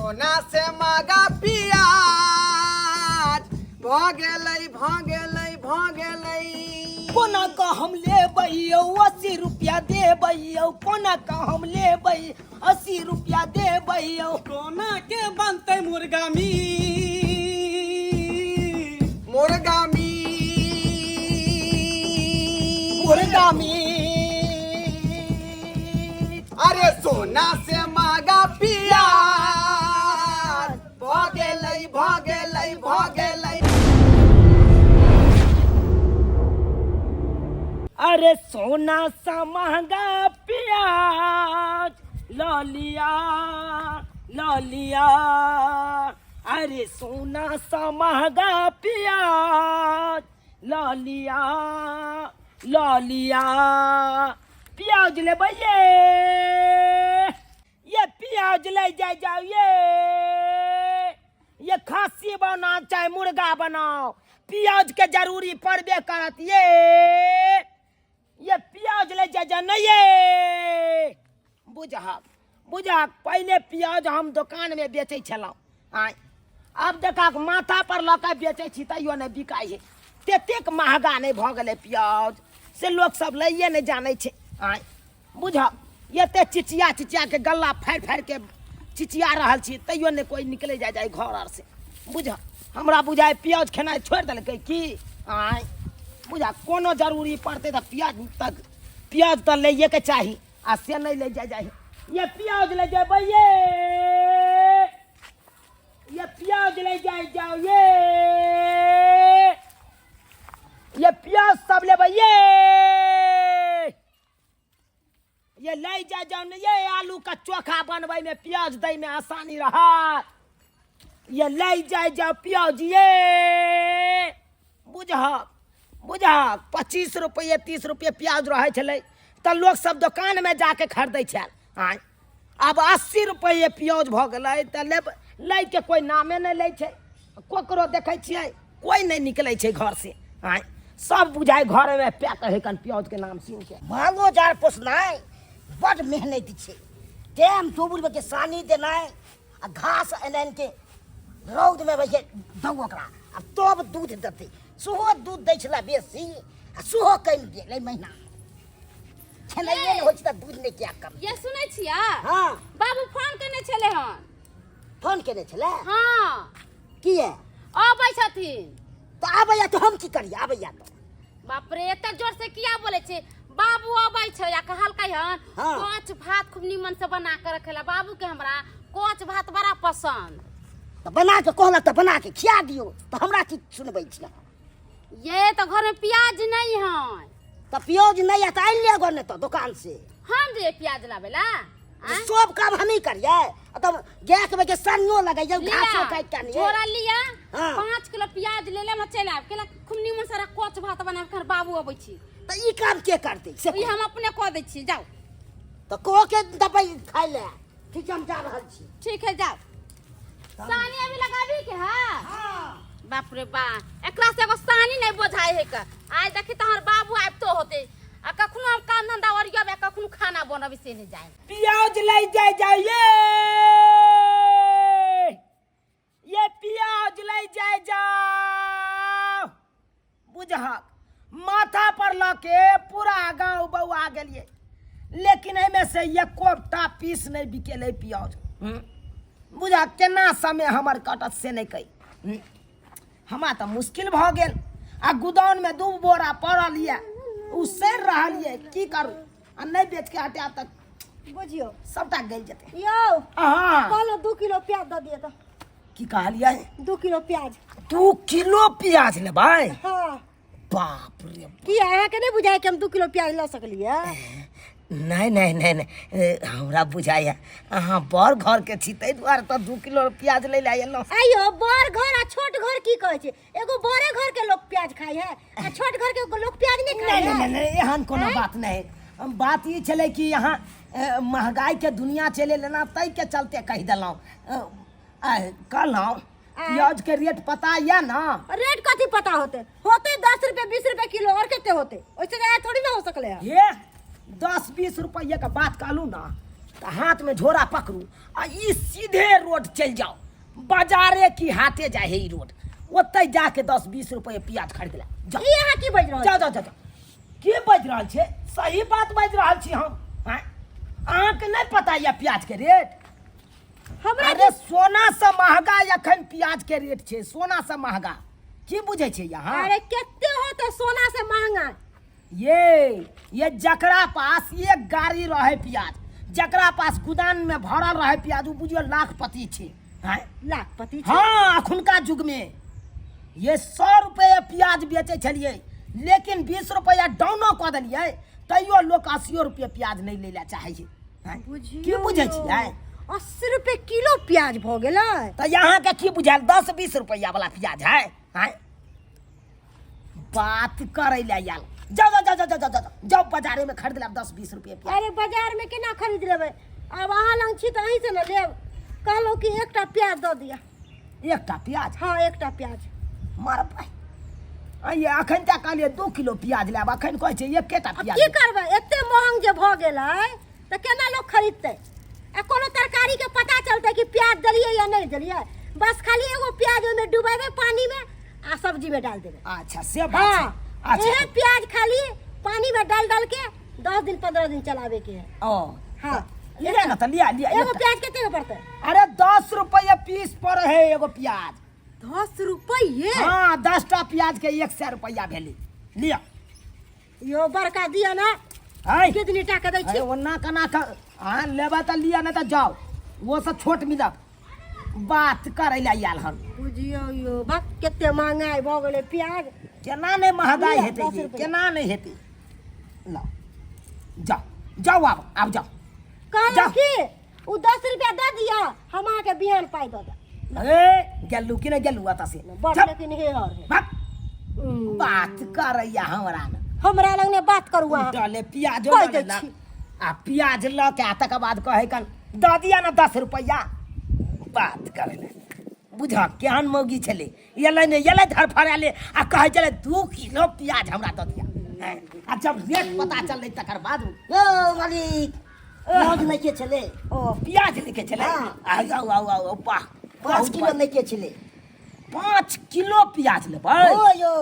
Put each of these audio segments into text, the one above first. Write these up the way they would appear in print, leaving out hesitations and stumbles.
सोना से महगा पियाज भऽ गेलै, भऽ गेलै, भऽ गेलै। कोना कऽ हम लेबै यौ, 80 रुपया देबै यौ। कोना कऽ हम लेबै, 80 रुपया देबै यौ। कोना के बनतै मुर्गा मीट? मुर्गा मीट, मुर्गा मीट। अरे सोना से महगा पियाज भऽ गेलै, भऽ गेलै, भऽ गेलै। अरे सोना सा महंगा प्याज ल लिया, ल लिया। अरे सोना सा महंगा प्याज ल लिया, ल लिया। प्याज लेबै ये, ये प्याज ले जाय जाओ ये। ये खांसी बनाओ चाहे मुर्गा बनाओ, प्याज के जरूरी पड़बे करत ये। ये प्याज ले जा जा नहीं ये। बुझहक, बुझहक, पहले प्याज हम दुकान में बेचै छलहुँ, आँय आब देखा माथा पर लऽ कऽ बेचै छी तैयो नहि बिकाइ है। ततेक महगा नहि भऽ गेलै प्याज से लोक सब लैए नहि जानै छै। आँय बुझहक, एते चिचिया चिचिया के गल्ला फाड़ि फाड़ि के चिचिया रहल छी तैयो नहि कोइ निकलै जाय जाय घर आर से। बुझह, हमरा बुझाइ प्याज खेनाइ छोड़ि देलकै की? आँय बुझा, कोनो जरूरी पड़तै तऽ प्याज तक, प्याज तऽ लैएके चाही आ से नहि लै जाय जाय। ये प्याज ले जेबै ये, ये प्याज ले जाय जाओ ये, ये प्याज सब लेबै ये, ये ले जाय जाओ ने ये। आलू का चोखा बनबै में प्याज दै में आसानी रहत। ये ले जाय जाओ प्याज ये। बुझहक, बुझहक, 25 रुपये 30 रुपये प्याज रहै छलै तऽ लोक सब दोकान में जाके खरीदै छल। आँय आब 80 रुपये प्याज भऽ गेलै तऽ लैके कोइ नामे नहि लै छै। ककरो देखै छियै कोइ नहि निकलै छै घर से। आँय सब बुझाइ घरमे पैक है कन प्याज के नाम सुनि के। मालो जाल पोसनाइ बड मेहनति छै। टाइम टेबुल के सानी देनाइ आ घास आनि आनि के रौद में वैसे दौ ओकरा, आ तब दूध देतै। सेहो दूध दै छलै बेसी आ सेहो कमि गेल एहि महीना। खेनाइए नहि होइ छै तऽ दूध नहि किया कम। ये सुनै छियै? हाँ। बाबू फोन केने छलै हन। फोन केने छलै? हाँ। किया? अबै छथिन। तऽ आबैया तऽ हम की करियै? आबैया तऽ। बाप रे, एते जोर से किया बोलै छै? बाबू अबै छै आ कहलकै हन हाँ। कोच भात खूब निमन से बना के रखेला। बाबू के हमरा कोच भात बड़ा पसंद। तऽ बना के कहलक तऽ बना के खिया दियौ, तऽ हमरा की सुनबै छी अहाँ? ये तऽ घर में प्याज नहीं है। तऽ प्याज नहीं है तऽ आनि लिअ गो ने तऽ दोकान से। हम जे प्याज लाबै ला? आँय? सब काम हमही करियै? आ तब गाय के बच्चे सनियो लगैयै, लिअ, घासो काटि के आनियै। झोरा लिअ, हाँ। 5 किलो प्याज ले लेम आ चलि आयब। केला खूब निमन सारा कोच भात बना के बाबू अबै छी। तऽ ई काम के करतै से? ई हम अपने कऽ दै छी, जाउ। तऽ कऽ के देबै खाइ लए। ठीक छै, हम जा रहल छी। ठीक है, जाउ। सानी अभी लगाबी के है? हाँ। बाप रे बा, एकरा से एगो सानी नहीं बोझाई है का। आइ देखी तहर बाबू आबितो होते आ कखनो हम काम धंधा ओरियब आ कखनो खाना बनबी से नहीं जाए। प्याज ले जाय जाय ये, ये प्याज ले जाय जाओ। बुझहक, माथा पर लऽ के पूरा गाँव बौआ गेलियै, लेकिन एहिमे से एकोटा पीस नहि बिकेलै प्याज। बुझहक केना समय हमर कटत से नहि कहि। हमरा तऽ मुश्किल भऽ गेल आ गोदाममे 2 बोरा पड़ल यऽ, ओ सड़ि रहल यऽ, की करू? आ नहि बेच के हटायब तऽ बुझियौ सबटा गलि जेतै। यौ। हाँ। कहलहुँ 2 किलो प्याज दऽ दिअ तऽ। की कहलियै? 2 किलो प्याज। 2 किलो प्याज लेबै? हाँ। बाप रे। की अहाँके नहि बुझाइ कि हम 2 किलो प्याज लऽ सकलियै? नहीं, नहीं, नहीं, नहीं, हमरा बुझाइए अहाँ बड़ घर के छी ताहि दुआरे तऽ 2 किलो प्याज लै लए एलहुँ। आइयो बड़ घर आ छोट घर की कहै छै? एगो बड़े घर के लोग प्याज खाइ है आ छोट घर के लोग प्याज नहीं खाइ नहीं, है। नहीं, नहीं, एहन कोनो आँय? बात नहीं। हम बात ई छलै कि यहाँ महगाई के दुनिया चले लेना ताहि के चलते कहि देलहुँ। कहलहुँ आँय? प्याज के रेट पता यऽ ना? रेट कथी पता होते? होते 10 रुपये 20 रुपये किलो और कितने होते, ओइसे ज्यादा थोड़ी ना हो सकले है। हे 10-20 रुपये के बात कहलहुँ ना, तऽ हाथमे झोरा पकड़ू आ ई सीधे रोड चलि जाउ बाजारे की हाटे जाइ है ई रोड ओतहि जाके 10-20 रुपये प्याज खरीद ले जाउ। ई अहाँ की बाजि रहल जाउ जाउ जाउ जाउ। की बाजि रहल छै सही बात बाजि रहल छी हम आँय? अहाँके नहि पता यऽ प्याजके रेट हमरा अरे सोना से महगा एखन प्याज के रेट छै सोना से महगा की बुझै छै यहाँ अरे कते होते सोना से महंगा ये जकरा पास एक गाड़ी रहे प्याज जकरा पास गोदाम में भरल रहे प्याज उ बुझियो लाखपति छै आँय? लाखपति छै हाँ अखुनका युग में ये 100 रुपये प्याज बेचै छलियै लेकिन 20 रुपया डाउनो कऽ देलियै तैयो लोक 80 रुपये प्याज नहि लै लए चाहै छै आँय? की बुझै छियै 80 रुपए किलो प्याज भऽ गेलै तऽ अहाँके की बुझायल 10-20 रुपैआ वाला प्याज है आँय? बात करै लए आयल जाओ जाओ जाओ जाओ जाओ जाओ जाओ बाजारे में खरीद लेब 10-20 रुपये प्याज अरे बाजार में केना खरीद लेबै आब अहाँ लग छी तऽ अहीं से ने लेब कहलहुँ कि एकटा प्याज दऽ दिअ एकटा प्याज हाँ एकटा प्याज मार पाइ आइए अखन तक कहलियै 2 किलो प्याज लेब अखन कहै छै एकेटा आब प्याज की करबै एते महग जे भऽ गेलै तऽ केना लोक खरीदतै आ कोनो तरकारी के पता चलतै कि प्याज देलियै या नहि देलियै बस खाली एगो प्याज ओहिमे डुबेबै पानी में आ सब्जी में डाल देबै अच्छा से बात हाँ छै अच्छा इहे प्याज खाली पानी में डाल डाल के 10 दिन 15 दिन चलावे के है ओ हाँ लिया ना तऽ लिया लिया एगो एकटा। प्याज कते के पड़तै अरे 10 रुपये पीस पर है एगो प्याज 10 रुपये हाँ 10टा प्याज के 100 रुपया भेलै लिया यो बड़का दिया ना है कितनी टाका दै छी अरे ओना केना के अहाँ लेबै तऽ लिअ नहि तऽ जाउ ओ से छोट मिलत बात करै लए आयल हन बुझियौ यो बा कते महंगाई भऽ गेलै प्याज केना नहि महगाई लिअ, हेतै 10 ये? रुपैआ। केना नहि हेतै लाउ जाउ जाउ आब आब जाउ कहलहुँ जाउ। की ओ 10 रुपया दऽ दिअ हम अहाँके बिहान पाइ दऽ देब ए गेलू कि नहि गेलू एतऽ से बड़ चुप, लेकिन हे हर हे भाग। बात करैया हमरा ने हमरा लग ने बात करू अहाँ डले प्याजो कहि लऽ दै लेलक छी। आ प्याज लऽ के आ तकर बाद कहै कन दऽ दिअ ने 10 रुपैआ बात करै लए बुझ केहन मौगी छलै एलै ने एलै धरफड़ाएले आ कहै छलै 2 किलो प्याज हमरा दऽ दिअ हैं, आ जब रेट पता चललै तकर बाद यौ मालिक प्याज नहि के छलै ओ प्याज लिखे छलै हाँ। आउ आउ आउ आउ वाह 5 बहुत किलो नहि के छलै 5 किलो प्याज लेबै ओ यौ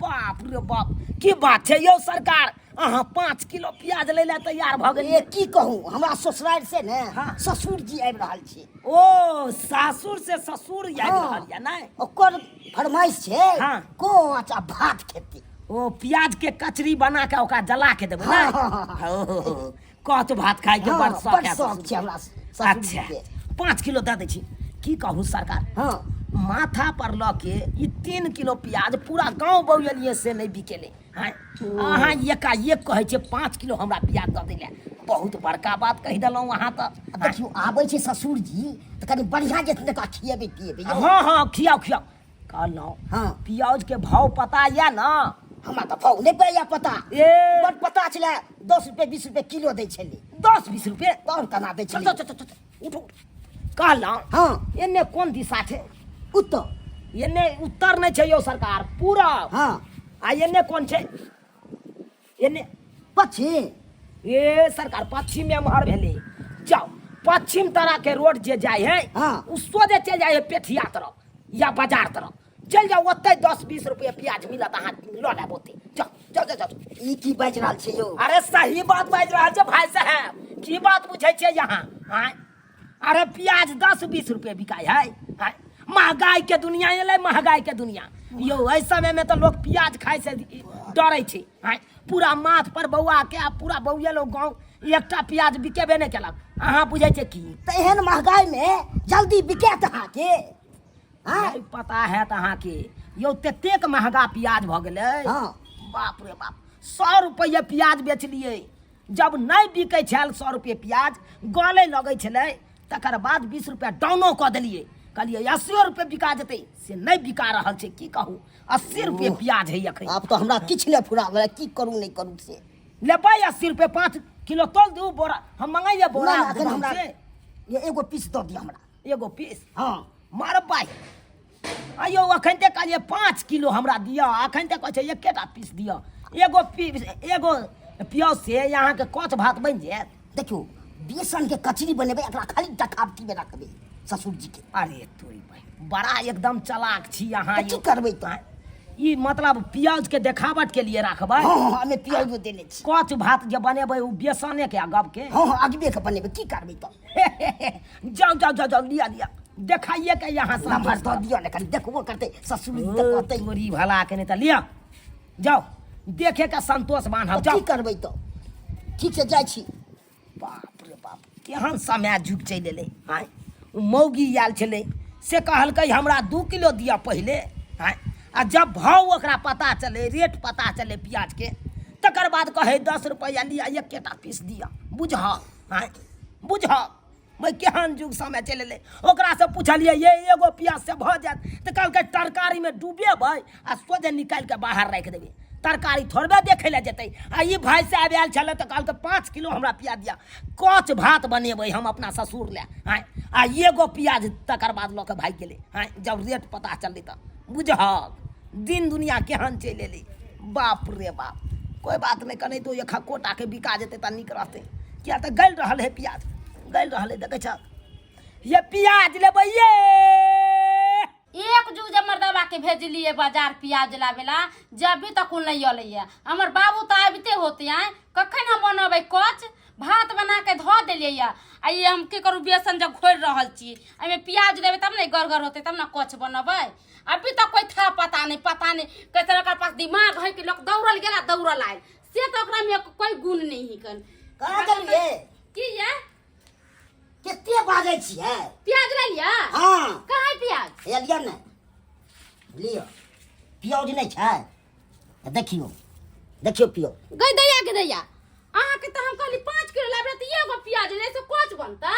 बाप रे बाप की बात छै यौ सरकार अहाँ 5 किलो प्याज लै लए तैयार भऽ गेलियै ए की कहू हमरा ससुरारि से ने हाँ। ससुर जी आबि रहल छै ओ सासुर से ससुर आबि हाँ। रहल यऽ नहि ओकर फरमाइश छै हाँ। कोच आ भात खेतै ओ प्याज के कचरी बना के ओकरा जला के देबै हाँ, ने हाँ, हाँ, ओ, कच भात खाय के हाँ, बड़ शौक बड़ है शौक छै हमरा ससुर अच्छा जी के 5 किलो दऽ दै छी की कहू सरकार हाँ माथा पर लऽ के ई 3 किलो प्याज पूरा गाँव बौएलियै से नहि बिकेलै आँय अहाँ एकाएक कहै छियै 5 किलो हमरा प्याज दऽ दै लए बहुत बड़का बात कहि देलहुँ अहाँ तऽ आ देखियौ आबै छै ससुर जी तऽ कनि बढ़िआँ जे ओकरा खिएबै पिएबै यौ हँ हँ खियाउ खियाउ कहलहुँ हाँ। प्याज के भाव पता यऽ ने हमरा तऽ भाव नहि पड़ैया पता ए बड़ पता छलै 10 रुपए 20 रुपए किलो दै छलै 10-20 रुपए तब केना दै चल छलै चल चल चल उठू कहलहुँ हाँ एने कोन दिशा छै उत्तर एने उत्तर नहि छै यौ सरकार पूरब हाँ आ एने कोन छै एने पश्चिम ए सरकार पश्चिम एम्हर भेलै जाओ पश्चिम तरह के रोड जे जाइ है हाँ। उ सोझे चलि जाइ है पेठिया तरफ या बाजार तरफ चलि जाओ ओतै 10-20 रुपये प्याज मिलत अहाँ लऽ लेब ओतै जाओ जाओ जाओ जाओ ई की बाजि रहल छै यौ अरे सही बात बाजि रहल छै भाई साहब की बात बुझै छियै यहाँ आँय अरे प्याज 10-20 रुपये बिकाइ है आँय महगाई के दुनिया एलै महगाई के दुनिया यौ एहि समय में तऽ लोग प्याज खाइ से डरै छै आँय पूरा माथ पर बौआ के आ पूरा बौएलो गाँव एकटा प्याज बिकेबे नहि केलक अहाँ बुझै छियै की तऽ एहन महगाई में जल्दी बिकायत अहाँके आँय नहि पता हैत अहाँके यौ ततेक महगा प्याज भऽ गेलै हाँ। बाप रे बाप 100 रुपैआ प्याज बेचलियै जब नहि बिकै छल 100 रुपैआ प्याज गलै लगै छलै तकर बाद 20 रुपैआ डाउनो कऽ देलियै कहलियै 80 रुपैआ बिका जेतै से नहि बिका रहल छै की कहू 80 रुपैआ प्याज है एखन आब तऽ हमरा किछु नहि फुराबै की करू नहि करू से लेबै 80 रुपैआ 5 किलो तोल दू बोरा हम मंगैयै बोरा ना, ना, एखन हमरा से ये एगो पीस दऽ दिअ हमरा एगो पीस हाँ मारब भाइ अयो अखन ते कहलियै 5 किलो हमरा दिअ अखन ते कहै छै एकेटा पीस दिअ एगो पीस एगो प्याज से अहाँके कच भात बनि जायत देखियौ बेसन के कचरी बनेबै, एकरा खाली डकावटी में रखबै ससुर जी के। अरे तोरी भाई, बड़ा एकदम चलाक छी अहाँ। तऽ की करबै तऽ? ई मतलब प्याज के देखावट के लिए राखबै? हँ हँ, हमे प्याजो देने छी। कच भात जे बनेबै ओ बेसने के आ गब के? हँ हँ, अगबे के बनेबै, की करबै तऽ? जाउ जाउ जाउ जाउ, लिअ लिअ, देखाइए के यहाँ से नंबर दऽ दिअ ने, कनि देखबो करतै ससुर जी तऽ कहतै। तोरी भला के नहि तऽ लिअ जाउ, देखे के संतोष बान्हब। तऽ जाउ। की करबै तऽ? ठीक छै, जाइ छी। बाप रे बाप, केहन समय जुग चलि एलै। आँय, ओ मौगी आयल छलै से कहलकै हमरा 2 किलो दिअ पहिले। आँय, आ जब भाव ओकरा पता चलै, रेट पता चलै प्याजके, तकर बाद कहै 10 रुपैआ लिअ, एकेटा पीस दिअ। बुझह, आँय बुझह भाइ, केहन जुग समय चलि एलै। ओकरासँ पुछलियै ये एगो प्याज से भऽ जायत? तऽ कहलकै तरकारीमे डुबेबै आ सोझे निकालि कऽ बाहर राखि देबै, तरकारी थोड़बे देखै लए जेतै। आ ई भाय साहब आयल छलै तऽ कहलकै 5 किलो हमरा प्याज दिअ, कच भात बनेबै हम अपना ससुर लए। आँय, आ एगो प्याज तकर बाद लऽ कऽ भागि गेलै। आँय, जब रेट पता चललै तऽ बुझहक दिन दुनिया केहन चलि एलै। बाप रे बाप। कोइ बात नहि, कनाहितो एक कोटाके बिका जेतै तऽ नीक रहतै, किया तऽ गलि रहल है प्याज, गलि रहल है। देखै छह, ये प्याज लेबै ये? एक जुग जे मर्दबा के भेजलिए बाजार प्याज लाबेला, जब भी तक नहीं अलै। हमर बाबू तऽ आबिते होते। आय कखन हम बनबै कच भात? बना के धऽ देलियै। आ ई हम की करू, बेसन जब घोरि रहल छी, एहिमे प्याज देबै तब ने गरगर होतै, तब ने कच बनबै। अभी तक कोई था पता नहीं, पता नहीं कैसे ओकरा पास दिमाग है कि लोग दौड़ल गेला दौड़ल आयल, से तो ओकरा में कोई गुण नहीं है कन। कहाँ गेलियै? की ये? कते बाजै छियै? प्याज ले लिया। हँ। कहाँ है प्याज? हे लिअ ने, लिअ, प्याज नहि छै? देखियौ देखियौ प्याज। गई दैया के दैया, अहाँके तऽ हम कहली 5 किलो लाबे तऽ एगो प्याज ले से कोच बनता?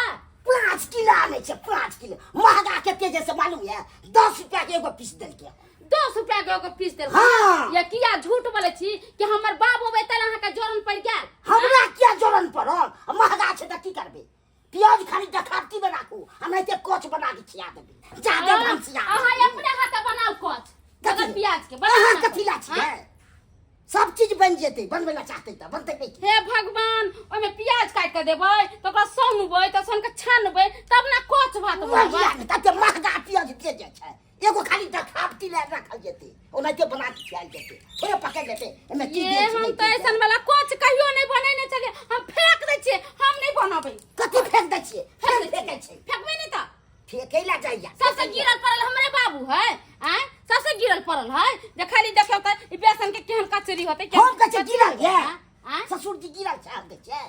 5 किलो आनै छै, 5 किलो महगा कते जे से मालूम है? 10 रुपया के एगो पीस देलकै। 10 रुपया के एगो पीस देलकै? हाँ। या किया झूठ बोलै छी कि हमर बाबू अबै तैं अहाँके जरन पड़ि गेल? हमरा किया जलन पड़ल? महगा छै तऽ की करबै? प्याज खाली डखाती में राखू आ नहीं ते कोच बना के खिया देबै जादे भंसिया। अहाँ अपने हाथे बनाउ कोच बगैर प्याज के बनाउ अहाँ ना। कथी ला छियै? सब चीज बन जेतै, बनबै ला चाहतै तऽ बनतै नहि की? हे भगवान, ओहिमे प्याज काटि के देबै तऽ ओकरा सनबै, तऽ सन के छानबै तब ने कोच भात बनबै। महगिया ने तते महगा प्याज दे जाइ छै, एगो खाली डखाती ला रखल जेतै, ओनाहिते बना के खियाल जेतै, थोड़े पकड़ लेतै एमे की ये देल छै, हम नहि तऽ देल छै। ऐसन वाला कोच कहियो नहि बनेने छलियै। हम फेंक दै छियै, हम नहि बनबै। कथी फेंक दै छियै? फेंक दै फेंकै छियै। छै? फेंकबै नहि तऽ फेंकै ला जाइया? सबसे गिरल पड़ल हमरे बाबू है। आँय, सबसे गिरल पड़ल है जे खाली देखियौ तऽ ई बेसन के केहन कचरी होतै, केहन हम कहै छियै कचरी गिरल होतै, है? आँय? आँय? ससुर जी गिरल छै हम कहै छियै?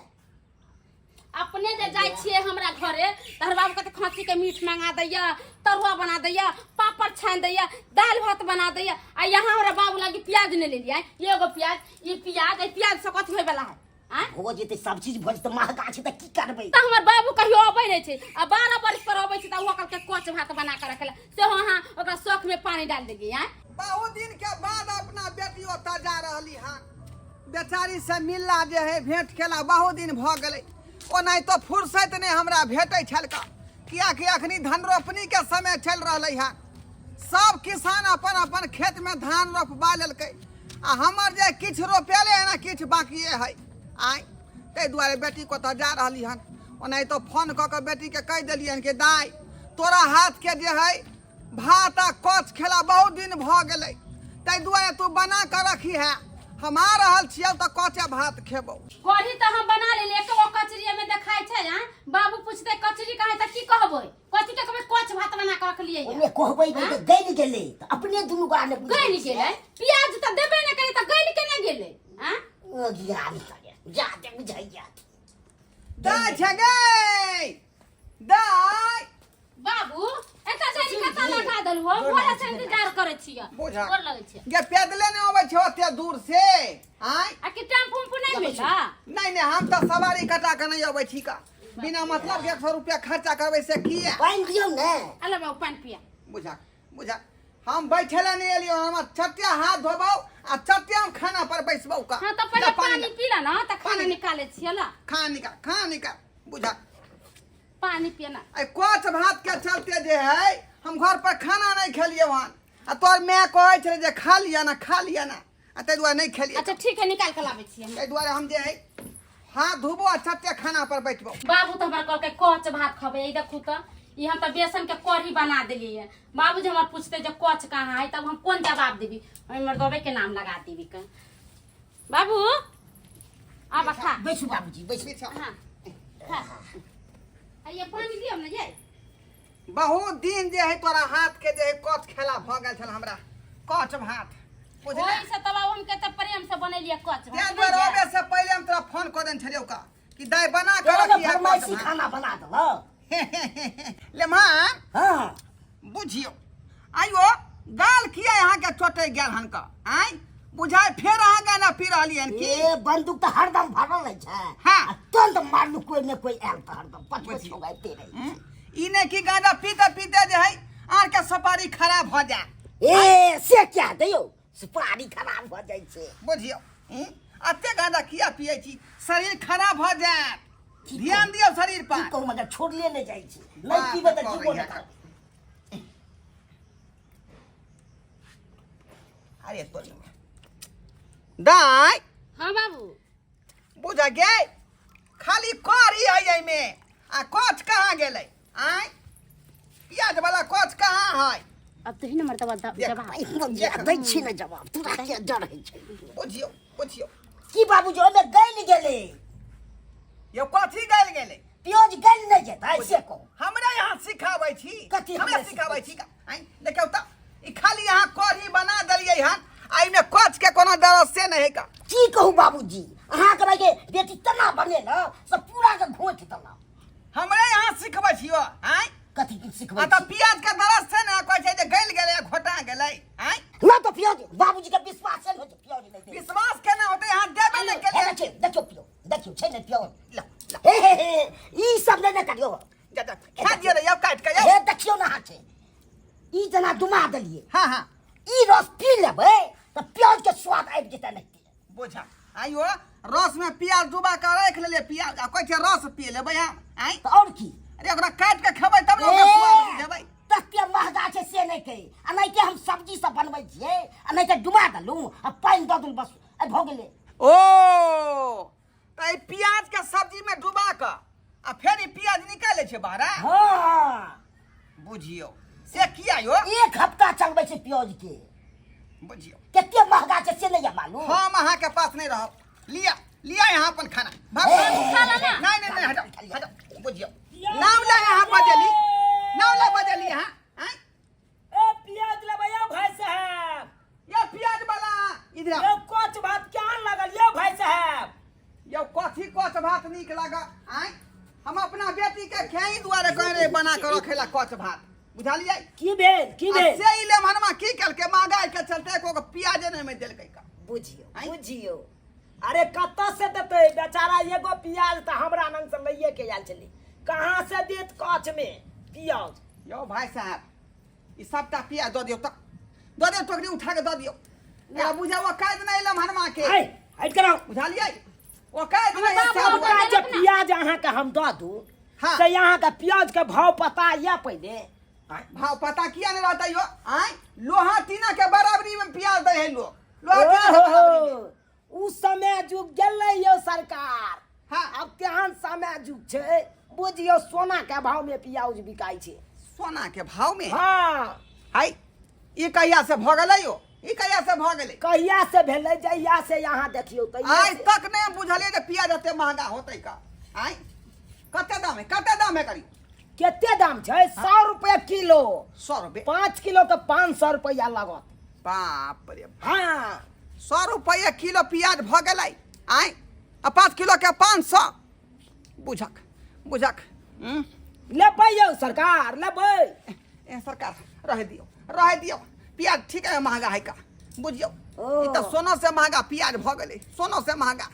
अपने जे जाइ छियै हमरा घरे तऽ हमर बाबू कहते खस्सी के मीट मंगा दैया, तरुआ बना दैया, पापड़ छानि दैया, दालि भात बना दैया, आ यहाँ हमरा बाबू लागी प्याज नहि लेलियै एगो प्याज। ई प्याज, ई प्याज से कथी होय वाला है? आँय? हो जेतै, सब चीज भऽ जेतै, महगा छै तऽ की करबै? तऽ हमर बाबू कहियो अबै नहि छै आ 12 बरिस पर अबै छै तऽ ओहो कहलकै कच भात बना कऽ रखला, सेहो अहाँ ओकरा शौख में पानी डाल देलियै। आँय? बहुत दिन के बाद अपना बेटी ओतऽ जा रहली हन, बेचारी से मिलला जे है, भेंट केला बहुत दिन भऽ गेलै। ओनाहितो फुर्सत नहि हमरा भेटै छलका, कियाकि अखनी धान रोपनी के समय चलि रहलै हन। सब किसान अपन अपन खेत में धान रोपबा लेलकै आ हमर जे किछु रोपेले है ना किछु बाकिए है। आँय, ताहि दुआरे बेटी कतऽ जा रहली हन। ओनाहितो फोन कऽ कऽ बेटीके कहि देलियनि कि दाइ, तोरा हाथके जे है भात आ कच खेला बहुत दिन भऽ गेलै, ताहि दुआरे तू बना कऽ रखी है, हम आ रहल छियौ तऽ कचे भात खेबौ। कढ़ी तऽ हम बना लेलियै, एको गो कचरी एहिमे देखाइ छै? आँय बाबू, पुछतै कचरी कहाँ है तऽ की कहबै? कथी के कहबै? कच भात बना कऽ रखलियै। ओने कहबै नहि तऽ गलि गेलै तऽ अपने दुनू गोरा ने बुझै गलि छियै। गेलै? प्याज तऽ देबे नहि करै तऽ गलि केना गेलै? आँय? ओ ज्ञान करे जा दे बुझैया। दाइ छै गै दाइ। बाबू, एतऽ जानि कतऽ लगा देलhu हो? भोरे से इंतजार करै छियै। बुझा। गोर लगै छियै। गे, पैदले नहि अबै छै ओते दूर से? आँय? आ कि टेम्पू उम्पू नहि मिलला? नहि नहि, हम तऽ सवारी कटा कऽ नहि अबै छी का, बिना मतलब के 100 रुपया खर्चा करबै से किया? पानि दियौ ने। अले बाबू, पानि पिया। बुझा बुझा, हम बैठे ला नहीं एलियो। हमर चटिया हाथ धोबौ आ चटिया हम खाना पर बैसबौ का। हाँ, तऽ पहिले जा, पानी पानी ला। पी ला ना तऽ खाना पानी। निकालै छियै ला। खाना निकाल, खाना निकाल। बुझा। पानी पिए ना। ए कोच भात के चलते जे है हम घर पर खाना नहीं खेलिए वहां, आ तोर माय कहै छलै जे खा लिया ना, खा लिया ना, आ ताहि दुआरे नहीं खेलिए। अच्छा ठीक है, निकाल के लाबै छियै हम। ताहि दुआरे हम जे है हाथ धोबो आ छत्ते खाना पर बैठबो। बाबू तऽ हमरा कहलकै कच भात खबै, ई देखू तऽ ई हम तऽ बेसन के कढ़ी बना देलियै। बाबूजी हमर पूछते जे कच कहाँ है, तब हम कोन जवाब देबी? ओहि मर्दबे के नाम लगा देबी के। बाबू आब खा। बैसू बाबूजी, बैसू। हाँ खा, आ ये पानी दियौ ने ये। बहुत दिन जे है तोरा हाथ के जे है कच खेला भऽ गेल छल हमरा, कच भात बुझले। ओहि से तब हम के प्रेम से बनेलियै कच भात। तें दुआरे अबे से पहिले हम तोरा फोन कऽ देने छलियौ का कि दाइ बना के तोरा रखिहे कच फरमाइशी भात। खाना बना देलक। ले मान। हाँ। बुझियौ आइयो गाल किया अहाँके चोटै गेल हन का? आँय बुझाइ फेर अहाँ गाना पी रहलियै हन की? ए बंदूक तऽ हरदम भरल रहै छै। हाँ। आ तुरंत मारलू, कोई ने कोई आयल तऽ हरदम पचपच बुझियौ। होगाइते रहै। हम्म? ई नहि कि गांजा पीते पीते जे है आर के सुपारी खराब भऽ जाय। ए से क्या दैयौ, सुपारी खराब भऽ जाइ छै। बुझियौ, हम्म? एते गांजा किया पियै छी, शरीर खराब भऽ जायत। ध्यान दियौ शरीर पर। की कहू, मगर छोड़ले नहि जाइ छै, नहि पीबै तऽ जीबो नहि करबै। अरे तोरी दाइ। हाँ बाबू। बुझ गे, खाली करी है एहिमे आ कच कहाँ गेलै? आँय प्याज वाला कच कहाँ है? अब तो ही नंबर दबा जवाब दै छी ने जवाब, तोरा के डर होइ छै? बुझियौ बुझियौ। की बाबूजी, ओहिमे गलि गेलै। यौ कथी गलि गेलै? प्याज गलि नहि जेतै से कहू। हमरा यहाँ सिखाबै छी? कथी हमरा हमरा सिखाबै छी? आँय देखियौ तऽ ई खाली अहाँ कढ़ी बना देलियै हन आ एहिमे कच के कोनो दरद से नहि है का? की कहू बाबूजी, अहाँके भाई के बेटी तना बने न सब पूरा के घोट देलक। हमरा यहाँ सिखबै छियो? आँय कथी की सिखबै आ तऽ छी? प्याज के दरद से ने कहै छै जे गलि गेलै आ घोटा गेलै। आँय ना तऽ प्याज बाबूजी के विश्वास नहि होइ छै, प्याज नहि देबै। विश्वास केना होतै, अहाँ देबे नहि हे केलियै। देखियौ देखियौ प्याज देखियौ छै ने प्याज। ला ला। हे हे हे, ई सब नहि ने करियौ। जा जा खा दियौ रे, यौ काटि के यौ। हे देखियौ ने अहाँ छै, ई जेना डुमा देलियै। हाँ हाँ। ई रस पी लेबै तऽ प्याज के स्वाद आबि जेतै। नहीं बोझा आइयो रस में प्याज डुबा के राखि लेलियै प्याज आ कहै छै रस पी लेबै हम। आँय तऽ आओर की? अरे ओकरा काटि के खेबै तब ने ओकर स्वाद बुझेबै। तते महगा छै से नहि कहै, आ नहि के हम सब्जी सब बनबै छियै आ नहि तऽ डुबा देलहुँ आ पानि दऽ देलहुँ, बस आइ भऽ गेलै। ओ तऽ ई प्याज के सब्जी में डुबा के आ फेर ई प्याज निकालै छै बाहर? हाँ। बुझियौ से किया यौ? एक हफ्ता चलबै छै प्याज के। बुझियौ कते महगा छै से नहि यऽ मालूम। हम अहाँके पास नहि रहब। लिया लिया यहाँ अपन खाना। भाग, ए, भाग। खा ला ना। नहीं नहीं नहीं, हटाओ हटाओ। बुझियौ नाम ला यहाँ बजली, नाम ला बजली यहाँ। आँय ए प्याज लेबै यौ भाई साहब? ये प्याज वाला इधर आओ। यौ कच भात केहन लागल यौ भाई साहब? यौ कथी कच भात नीक लागल? आँय हम अपना बेटी के खेई दुआरे कहे रहे बना के रखे ला कच भात, बुझलियै? की भेल की आ भेल? से ई लेमहनमा की केलकै, महगाई के चलते एको गो प्याजे नहि में देलकै का। बुझियौ आँय? बुझियौ, अरे कतऽ से देतै बेचारा? एगो प्याज तऽ हमरा लग से लैये के आयल छलै, कहाँ से देत कच में प्याज? यौ भाई साहब ई सबटा प्याज दऽ दियौ, तऽ दऽ दियौ, टोकरी उठा के दऽ दियौ। एकरा बुझाउ औकात नहि लेमहनमा के। आइ हटि कराउ। बुझलियै औकात नहि हमर बाबू है सबटा देलक जे ने। प्याज अहाँके हम दऽ दू हाँ। से अहाँके प्याज के भाव पता यऽ पहिले? भाव पता किया नहीं रहता यो? आँय लोहा टीना के बराबरी में प्याज दै है लोग, लोहा टीना के बराबरी में। ओहो, उ समय जुग गेलै यौ सरकार। हाँ। आब केहन समय जुग छै बुझियौ, सोना के भाव में प्याज बिकाइ छै। सोना के भाव में? हाँ। हाय ई कहिया से भऽ गेलै यौ? ई कहिया से भऽ गेलै? कहिया से भेलै, जहिया से यहाँ देखियौ तहिया आइ से। तक नहि बुझलियै जे प्याज एते महंगा होतै का। आँय कते दाम है, कते दाम है करी? कते दाम छै? 100 रुपया किलो। 100 रुपये? 5 किलो के 500 रुपया लागत। बाप रे। हाँ। 100 रुपया किलो प्याज भऽ गेलै। आँय आ 5 किलो के 500। बुझक बुझक। हम्म? लेबै यौ सरकार, लेबै? ए सरकार रह दियौ रह दियौ, प्याज ठीक है महंगा है का। बुझियौ ओ। ई तऽ सोनो से महंगा प्याज भऽ गेलै, सोनो से महंगा।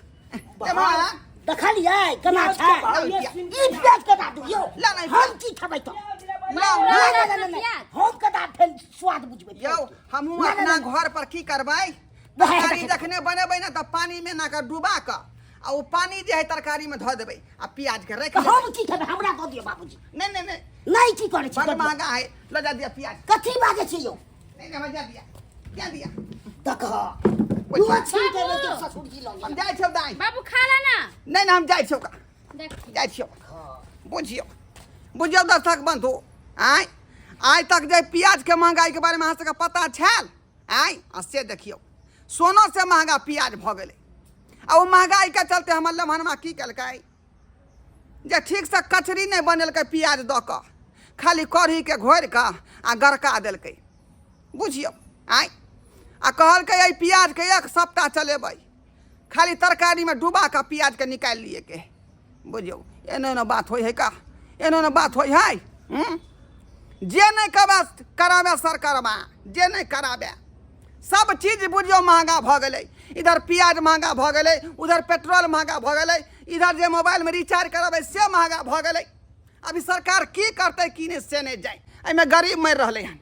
एम्हर देखलियै केना प्याज छै? के भाव ई ये सुनि ई प्याज केना दियौ? ला नहीं। हम की खेबै तऽ? ला, ना ला। ना ना ना, प्याज। हम केना फेर स्वाद बुझबै? यौ हमहूँ ना, ना, अपना ना। घर पर की करबै, तरकारी जखने बनेबै ने तऽ पानी में ना कऽ डुबा कऽ आ ओ पानी जे है तरकारी में धऽ देबै आ प्याज के राखि तऽ लेबै। हम की खेबै? हमरा दऽ दियौ बाबूजी। नहीं नहीं नहीं। नहीं, की करै छी? बड़ दऽ दियौ। महंगा है, लऽ जा दिया प्याज। कथी बाजै छी यौ? नहीं नहीं, जा दिया जा दिया। देख। इहो छीन के बेटी ससुर जी लग हम जाइ छियौ दाइ। बाबू खा ले ना। नहि नहि, हम जाइ छियौ का। देखी। जाइ छियौ। बुझियौ बुझियौ दर्शक बंधु, आँय आइ तक जे प्याजके महंगाईके बारेमे अहाँ सबके पता छल आँय, आ से देखियौ सोनो से महंगा प्याज भऽ गेलै। आ ओ महंगाईके चलते हमर लम्हनमा की केलकै जे ठीकसँ कचरी नहि बनेलकै प्याज दऽ कऽ, खाली कढ़ीके घोरि कऽ आ गड़का देलकै। बुझियौ आँय, आ कहलकै एहि प्याजके एक सप्ताह चलेबै, खाली तरकारीमे डुबा कऽ प्याजके निकालि लिएके। बुझियौ एना एना बात होइ है का, एना एना बात होइ है। हूँ? जे नहि कबे कराबे सरकारबा, जे नहि कराबे, सब चीज बुझियौ महंगा भऽ गेलै। इधर प्याज महंगा भऽ गेलै, उधर पेट्रोल महंगा भऽ गेलै, इधर जे मोबाइलमे रिचार्ज कराबै से महंगा भऽ गेलै। अभी सरकार की करतै की नहि से नहि जाय, एहिमे गरीब मरि रहलै हन।